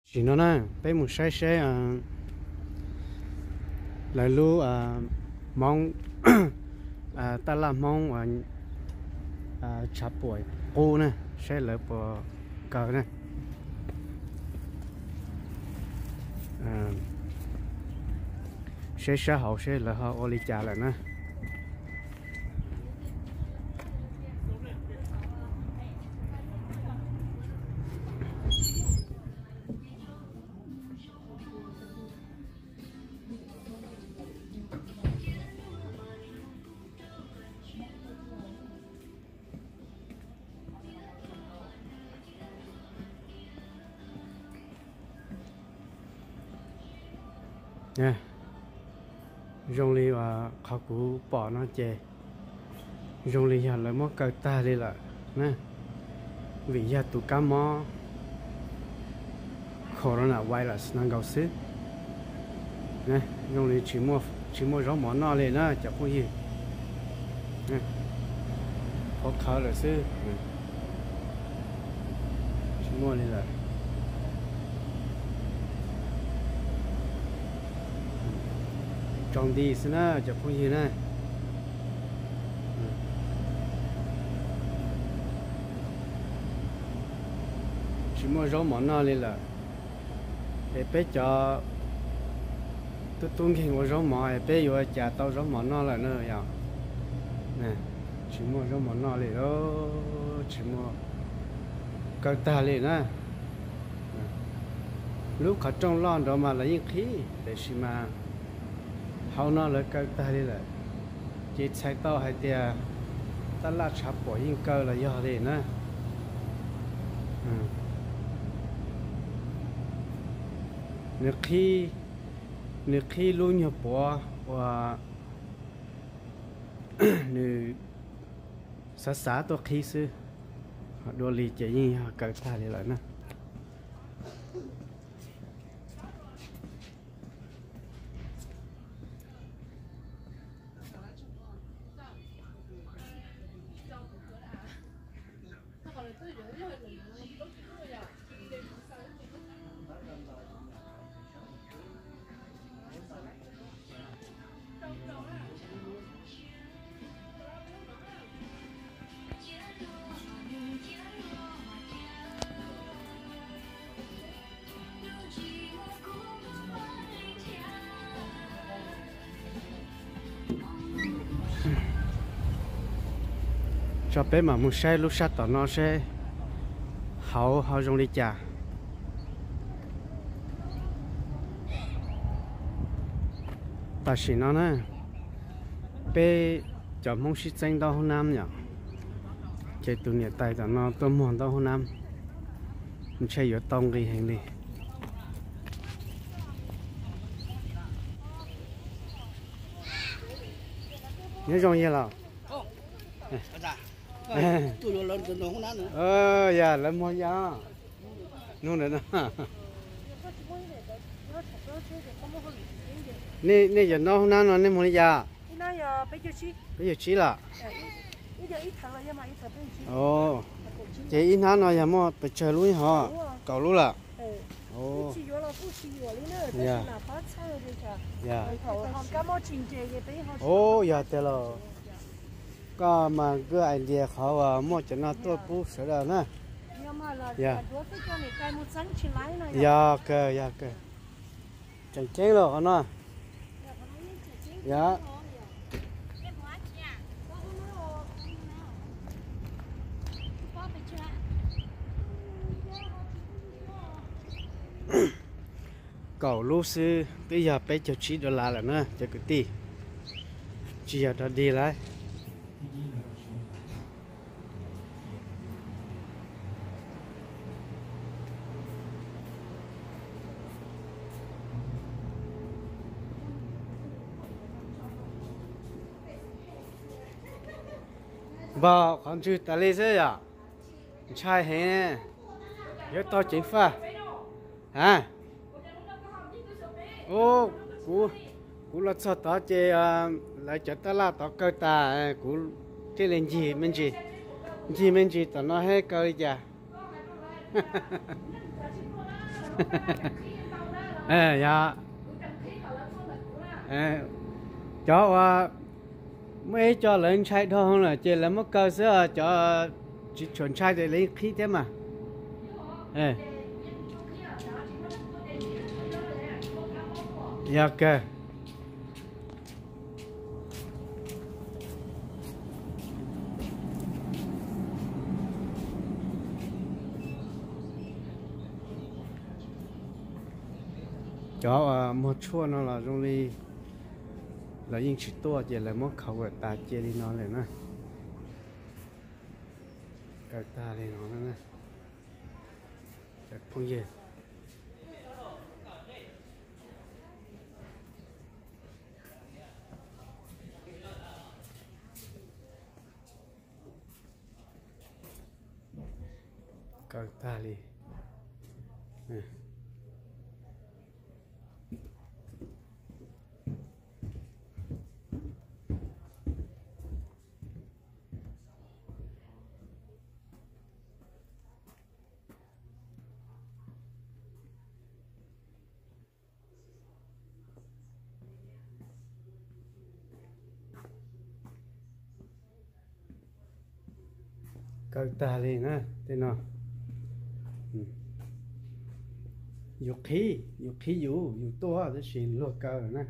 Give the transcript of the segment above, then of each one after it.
Tam sim no na, peb mus saib seb lawv lub Hmoob, taj laj Hmoob tshav puam qub na, seb lawv puas kaw na. Seb sab hauv seb lawv ho ua li cas lawm na. Zoo li qhov kuv pom no ces zoo li yog lawv muab kaw tag li lawm na, vim yog tus kab mob coronavirus no nkaus xwb. Zoo li tsis muaj zaub mov noj li na cov phooj ywg. Qhuav qhawv lawm xwb, tsis muaj li lawm. Tsaus nti xwb na cov phooj ywg na. Tsis muaj zaub mov noj li lawm. Es peb cov tub tub nkeeg ua zaub mov es peb yuav cas tau zaub mov noj lawm na yom? Tsis muaj zaub mov noj li lawm, tsis muaj, kaw tag li na. Lub qhov rooj loj nrad mas lawv yeej qhib tiam sis mas hauv no lawv kaw tag li lawm. Ces txhais tau hais tias taj laj tshav puam yeej kaw los yog li na. Nws qhib, nws qhib lub nyuag puav uas nws xav xav tuaj qhib xwb. Ho dua li ces yeej yog kaw tag li lawm na. Tso peb mam mus saib lub sab tom no seb hauv ho zoo li cas. Tam sim no na, peb cov Hmoob sib txeeb ntaub hoob nab yom, ces tus niam tais tom no tuaj muag ntaub hoob nab, ntshe yuav tau nqi heev li. Nyob zoo yawg laus. Yog lawv muag yas no. Nej yog ntaub hoob nab no nej muag li cas? Peb caug tsib los? Ces ib hnab no yog muaj pes tsawg lub hov? Kaum lub lawm. Ub, yog tiag los koj mas good idea qhov uas muaj cov no tuaj pub sawv daws na. Yog kawg, yog kawg. Tseem ceeb los qhov no. Yog. Kaum lub xwb twb yog peb caug tsib dollar lawm na cov kwv tij, tsis yog dog dig lauj. Npog qhov ntswg tas li xwb yom. Ntshai heev, yuav tau ceev faj. A, kuv, kuv los txog tod ces lawv cov taj laj tod kaw tas, kuv thiaj li ncig me ntsis, ncig me ntsis tom no seb kaw li cas. Yog, cov uas muaj ib co lawv ntshai dhau lawm ces lawv muab kaw xwb, cov tsis tshua ntshai ces lawv yeej qhib thiab mas. Yog kawg. Cov muag tshuaj no los zoo li lawv yeej tsis tuaj ces lawv muab cover tas cia li no lawm na. Kaw tag li no na. Phooj ywg, kaw tag li. Kaw tag li na, tej no. Yus qhib, yus qhib yus, yus tuaj tab sis luag kaw na.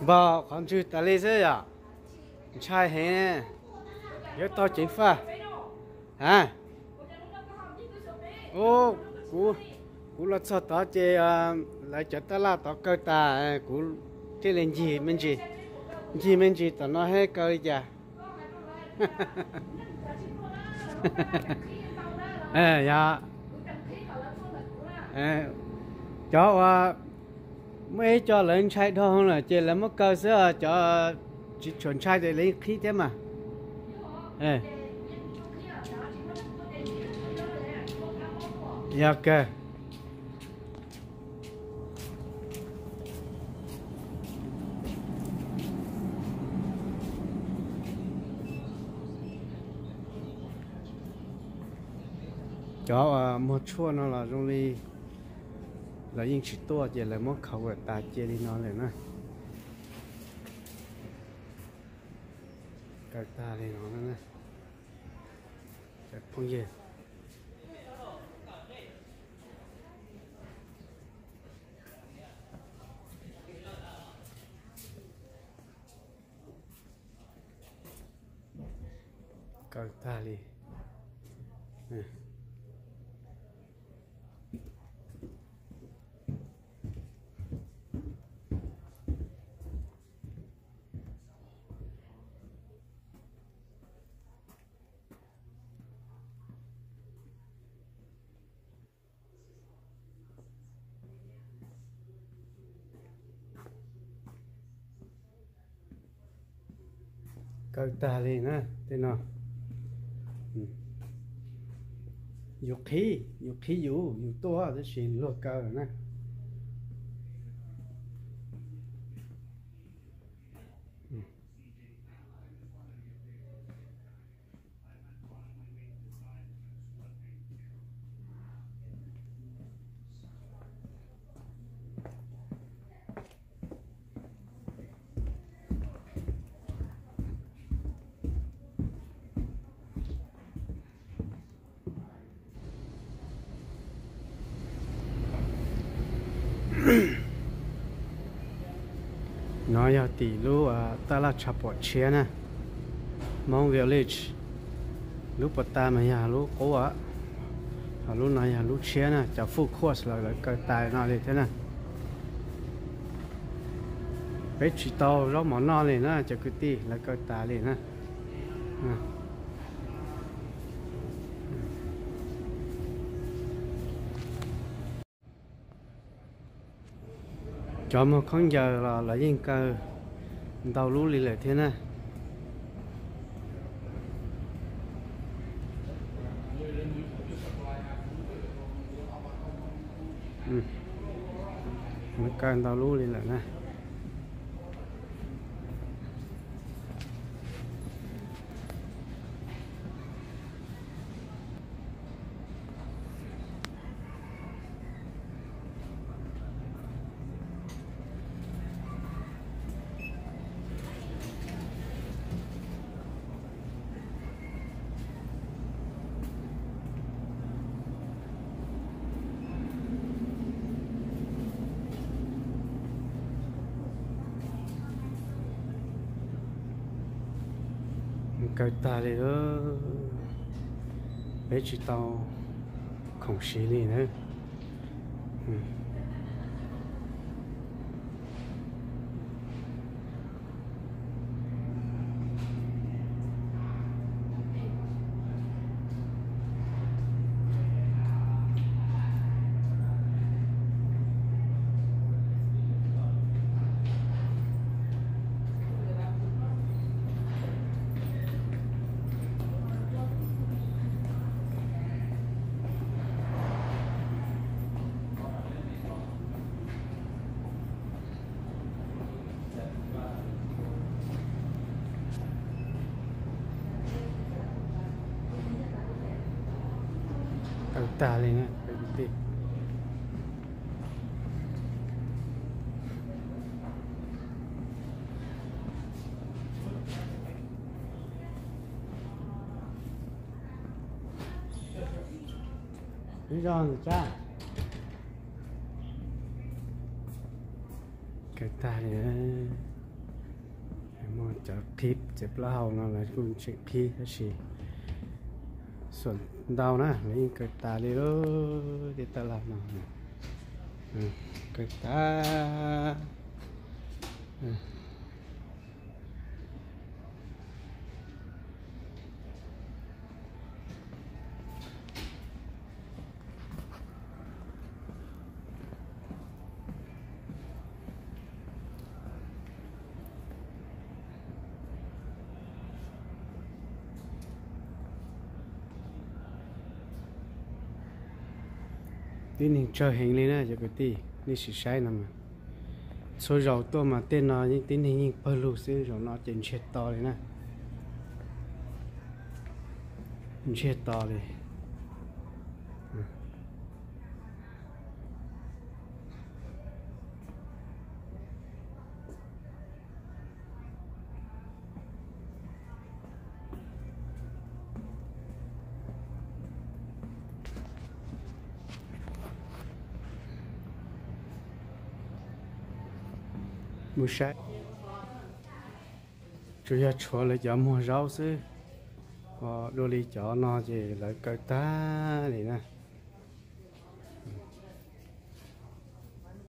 Npog qhov ntswg tas li xwb yom. Ntshai heev, yuav tau ceev faj. A, kuv, kuv los txog tod ces lawv cov tab laj tod kaw tas, kuv thiaj li ncig me ntsis, ncig me ntsis tom no thiab kaw li cas. Yog, cov uas muaj ib co lawv ntshai dhau lawm ces lawv muab kaw xwb, cov tsis tshua ntshai ces lawv yeej qhib thiab mas. Yog kawg. Cov muag tshuaj no los zoo li lawv yeej tsis tuaj ces lawv muab cover tas cia li no lawm na. Kaw tag li no na. Phooj ywg, kaw tag li. Kaw tag li na, tej no. Yus qhib, yus qhib yus, yus tuaj tab sis luag kaw na. No yog tim lub taj laj tshav puam tshiab na, Hmong Village. Lub puas tas mas yog lub qub, ho lub no yog lub tshiab na, cov full course los lawv kaw tas no li thiab na. Peb tsis tau zaub mov noj li na cov kwv tij, lawv kaw tas li na. Cov muag khaub ncaws los lawv yeej kaw ntau lub li lawm thiab na. Lawv kaw ntau lub li lawm na. Kaw tag li lawm, peb tsis tau khoom siv li na. Kaw tag li na. Ib zog ntawm tsab. Kaw tag li. Muaj cov qhib txiav plaub hau no lawv kuj tseem qhib tab sis xuam ntau na lawv yeej kaw tas li lawm. Tej taj laj no kaw tas. Tib neeg tsawg heev li na cov kwv tij, nej sim saib no mas txhua zaus tuaj mas tej no tib neeg yeej pawg lug xwb, zaum no ces ntsiag to li na. Ntsiag to li. Mus saib, tsuas yog tshuav lawv cov muag zaub xwb, ho dua li cov no ces lawv kaw tag li na.